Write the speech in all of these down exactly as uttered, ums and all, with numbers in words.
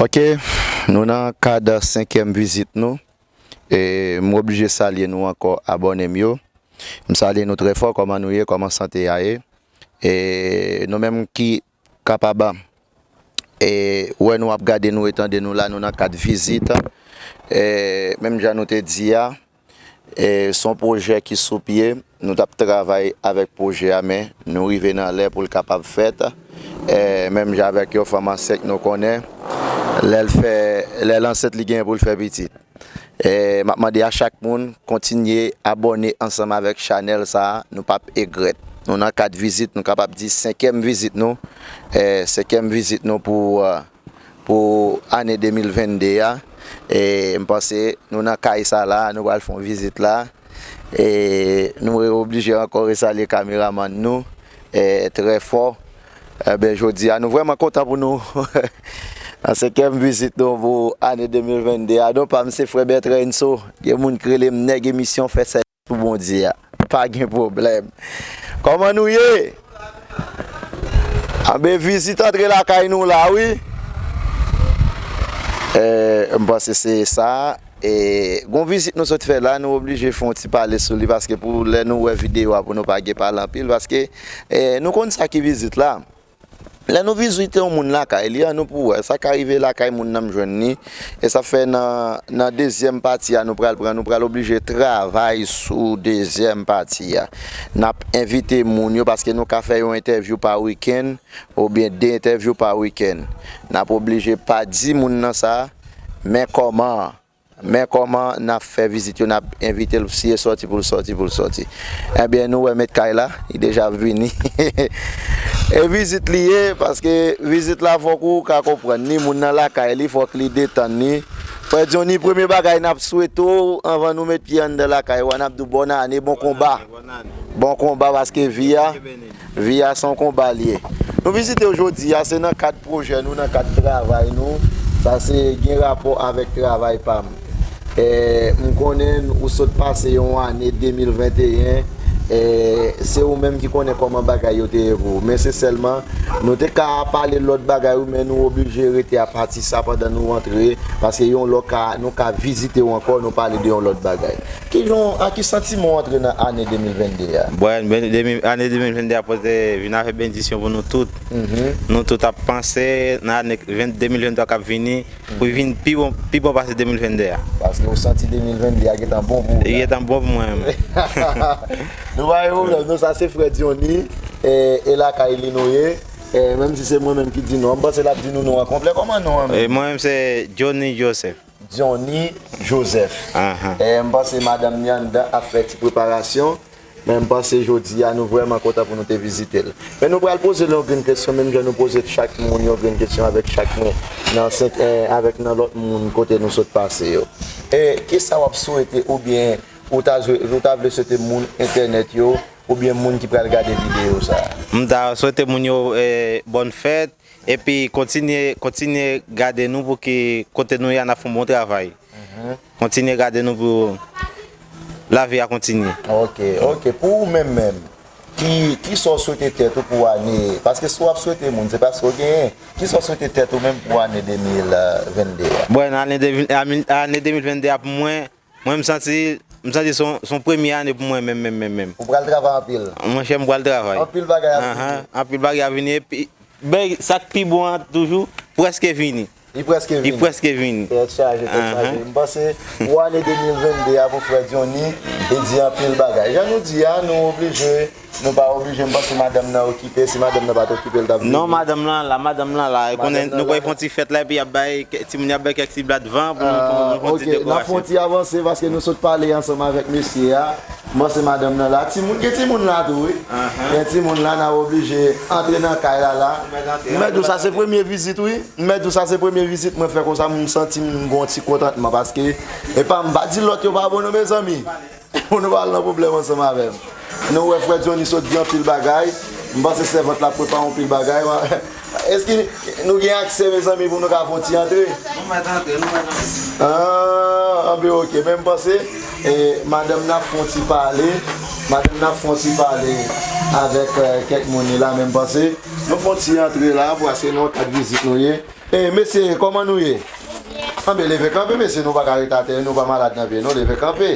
Ok, nou nan kad senkyèm vizit nou. E m oblije salye nou ankò, abòne m yo. M salye nou trè fò, kòman nou ye, kòman sante a ye? E nou menm ki kapab e, wè nou ap gade nou e tande nou la, nou nan kad vizit. E, menm jan nou te di a, e, se yon pwojè ki sou pye. Nou t ap travay avèk pwojè a, men nou rive nan lè pou l kapab fèt. E, menm jan avèk yon fanm ansent, nou konnen, lè l fè, lè l ansent, li genyen pou l fè pitit. E, m ap mande a chak moun kontinye abòne ansanm avèk chanèl sa a, nou p ap egrèt. Nou nan kad vizit, nou kapab di senkyèm vizit nou, e, senkyèm vizit nou pou, e, pou ane de mil venn de a. E, m panse nou nan kay sa la, nou pral fè yon vizit la. E, nou oblije ankò resalye kameramann nou, e, trè fò. Enben, jodi a, nou vrèman kontan pou nou. Nan senkyèm vizit nou pou ane de mil venn de a. Non pa m, se frè Bertrand Enso. Gen moun ki rele m nèg emisyon fè sèvis pou Bondye a. Pa gen pwoblèm. Kòman nou ye? Anben, vizit antre lakay nou la, wi. E, m panse se sa. E, gon vizit nou sot fè la, nou oblije fè yon ti pale sou li, paske pou lè nou wè videyo a, pou nou pa gen pale anpil, paske, e, nou konn sa ki vizit la. Lè nou vizite yon moun lakay li, an nou pou wè, sa ka rive lakay moun nan m jwenn li, e sa fè nan, nan dezyèm pati a nou pral pran, nou pral oblije travay sou dezyèm pati a. N ap envite moun yo, paske nou ka fè yon entèvyou pa wikenn, oubyen de entèvyou pa wikenn. N ap oblije pa di moun nan sa, men kòman, men kòman n ap fè vizit yo, n ap envite l, si e sòti pou l sòti, pou l sòti. Ebyen, nou wè met kay la, li deja vini. E vizit li ye, paske vizit la fòk ou ka konprann, ni moun nan lakay li, fòk li detann li. Frè Johnny, premye bagay n ap swete w, anvan nou met pye anndan lakay ou a, n ap di w bòn ane, bon konba. Bon konba, paske vi a, vi a se yon konba l ye. Nou vizite w jodi a, se nan kad pwojè nou, nan kad travay nou. Sa se gen rapò avèk travay pa m. E, m konnen ou sot pase yon ane de mil venteyen, e, se ou menm ki konnen kòman bagay yo te ye pou ou. Men se sèlman, nou te ka pale lòt bagay, wi, men nou oblije rete a pati sa pandan nou antre, paske yon lòt ka, nou ka vizite w ankò, nou pale de yon lòt bagay. Ki jan, a ki santiman w antre nan ane de mil venn de a? Bon, ben, de mil, ane de mil venn de a pote vin avèk benediksyon pou nou tout. Mhm. Nou tout ap panse nan ane ven, de mil venn twa k ap vini, pou vin pi bon, pi bon pase de mil venn de a. Paske w santi de mil venn de a gentan bon pou ou la. Li gentan bon pou mwen menm. Nou pa gen pwoblèm, non, sa se frè Johnny, e, e lakay li nou ye. E, menm si se mwen menm ki di non, m panse l ap di nou non an konplè. Kòman non an menm? E, mwen menm se Johnny Joseph. Johnny Joseph. Ahan. E, m panse madanm ni anndan ap fè ti preparasyon. Men m panse jodi a, nou vrèman kontan pou nou te vizite l. Men nou pral poze l yon grenn kesyon, menm jan nou poze chak moun yon grenn kesyon avèk chak moun nan senk, e, avèk nan lòt moun kote nou sot pase yo. E, kisa w ap swete oubyen ou ta, ou ta vle swete moun entènèt yo oubyen moun ki pral gade videyo sa a? M ta swete moun yo, e, bòn fèt, epi kontinye, kontinye gade nou pou ki kote nou ye a n ap fè yon bon travay. Mhm. Kontinye gade nou pou lavi a kontinye. Ok, ok. Pou ou menm menm, ki, kisa w swete tèt ou pou ane? Paske si w ap swete moun, se paske w genyen. Kisa w swete tèt ou menm pou ane de mil venn de a? Bon, ane de mil, ane, ane de mil venn de a pou mwen, mwen, m santi, m santi se yon, se yon premye ane pou mwen menm, menm, menm, menm. Ou pral travay anpil? Monchè, m pral travay. Anpil bagay ap vini. Ahan, anpil bagay ap vini. Epi, bèy, sa k pi bon an toujou, prèske vini. Li prèske vini. Li prèske vini. Tèt chaje, tèt chaje. Ahan. M panse pou ane de mil venn de a pou frè Johnny, li di anpil bagay. Jan nou di a, nou oblije, nou pa oblije, m panse madanm nan okipe, si madanm nan pa t okipe, l t ap vini. Non, madanm lan la, madanm lan la. E konnen nou pral fè yon ti fèt la, epi y ap bay, timoun y ap bay kèk ti bladvan pou nou, pou nou fè yon ti dekorasyon. Ah, ok, n ap fè yon ti avanse paske nou sot pale ansanm avèk mesye a. M panse madanm nan la. Timoun, gen timoun la tou, wi. Ahan. Gen timoun la, n ap oblije antre nan kay la, la. M mèt antre, m mèt di w sa se premye vizit, wi. M mèt di w sa se premye vizit mwen fè konsa, m santi m gon ti kontantman paske, epa m pa di lòt yo pa bon non, mezanmi. Pou nou pa al nan pwoblèm ansanm avè m. Nou wè frè Johnny sot di anpil bagay. M panse sèvant la prepare anpil bagay. Èske nou gen aksè, mezanmi, pou nou ka fè yon ti antre? Nou mèt antre, nou mèt antre. Ah, anben, ok. Men m panse, e, madanm nan ap fè yon ti pale. Madanm nan ap fè yon ti pale avèk, e, kèk moun li la, men m panse Nou fè yon ti antre la pou paske nan kad vizit nou ye. E mesye, kòman nou ye? Anben, leve kanpe, mesye, nou pa ka rete atè, nou pa malad nan pye, nou leve kanpe.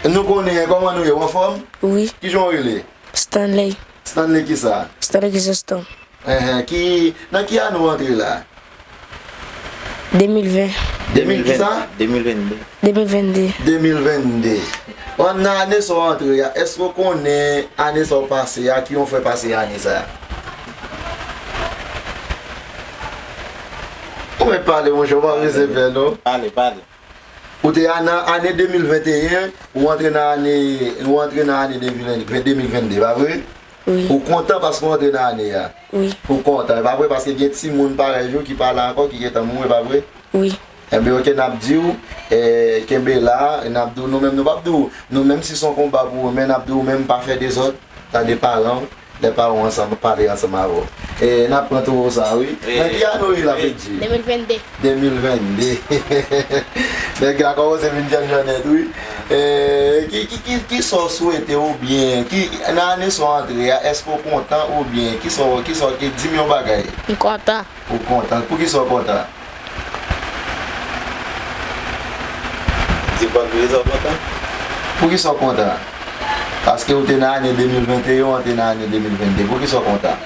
Nou konnen kòman nou ye, w anfòm? Wi. Kijan w rele? Stanley. Stanley kisa? Stanley Chrysostome. Enhen, ki, nan ki ane w antre la? De mil ven. De mil kisa? De mil venn de. De mil venn de. De mil venn de. Nan ane sa w antre a, èske w konnen ane sa w pase a, ki w fè pase ane sa a? Ou mèt pale, monchè, ou pa bezwen pè, non. Pale, pale. Ou te a nan ane de mil venteyen, ou antre nan ane, ou antre nan ane de mil venn, de mil venn de, pa vre? Wi. Ou kontan paske w antre nan ane a? Wi. Ou kontan, e pa vre? Paske gen timoun parèy ou ki pa la ankò, ki gentan mouri, e pa vre? Wi. Enben, oke, n ap di w, e, kenbe la, n ap di w, nou menm, nou p ap di w, nou menm si se yon konba pou ou, men n ap di w menm pa fè dezòd, tande paran w, lè paran w ansanm, pale ansanm avè w. E, n ap pran towo sa, wi. Nan ki ane w ye la, Freddy? De mil venn de. De mil venn de. Nèg la kòmanse vin jènjan nèt, wi. E, ki, ki, ki, ki sa w swete oubyen, ki, nan ane sa w antre a, èske w kontan oubyen, ki sa w, ki sa w, ki, di m yon bagay. M kontan. Ou kontan. Poukisa w kontan? Di m pa poukisa w kontan? Poukisa w kontan? Paske ou te nan ane de mil venteyen, ou antre nan ane de mil venn de. Poukisa w kontan?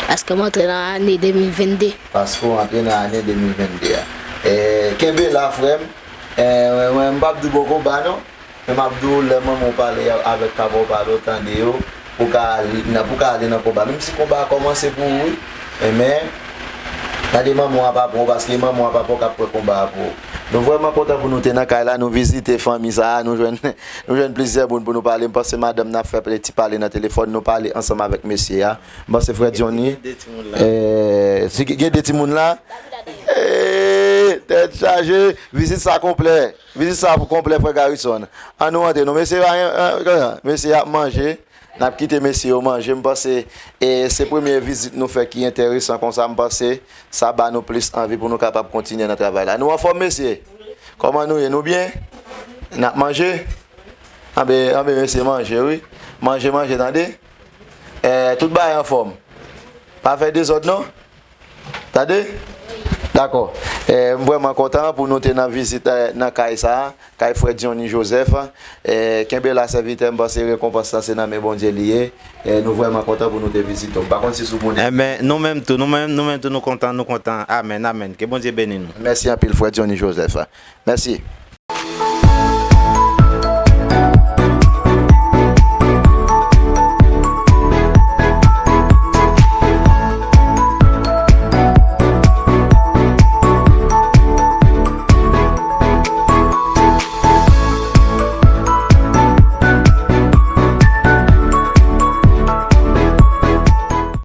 Paske m antre nan ane de mil venn de. Paske w antre nan ane de mil venn de a. E, kenbe la, frè m. E, mwen, mwen, m p ap di w bon konba, non. Men m ap di w, lè manman w pale avèk papa w, pale w tande yo, pou ka al nan, pou ka ale nan konba. Menm si konba a kòmanse pou ou, wi. Men, tande manman w a papa w, paske manman w a papa w k ap pran konba a pou ou. Nou vrèman kontan pou nou te nan kay la, nou vizite fanmi sa a, nou jwenn, nou jwenn plizyè moun pou nou pale. M panse madanm nan ap fè ti pale nan telefòn, nou pale ansanm avèk mesye a. M panse frè Johnny. Gen de timoun la. Eh, si gen de timoun la. Eh, tèt chaje, vizit sa konplè. Vizit sa pou konplè, frè Garrison. An nou antre, non, mesye, eh, eh, mesye ap manje. N ap kite mesye yo manje. M panse, eh, se premye vizit nou fè ki enteresan konsa. M panse sa ba nou plis anvi pou nou kapab kontinye nan travay la. Nou anfòm, mesye? Kòman nou ye? Nou byen? N ap manje? Anben, anben, mesye, manje, wi. Manje, manje, tande? Eh, tout bagay anfòm. Pa fè dezòd, non? Tande? Dakò. Eh, m vrèman kontan pou nou te nan vizit, eh, nan kay sa a, kay frè Johnny Joseph. Eh, kenbe la, sèvitè, m panse rekonpans lan se nan men Bondye li ye. Eh, nou vrèman kontan pou nou te vizite w. M pa konn si sou moun. Enben, nou menm tou, nou menm, nou menm tou, nou kontan, nou kontan. Amèn, amèn. Ke Bondye beni nou. Mèsi anpil, frè Johnny Joseph. Mèsi.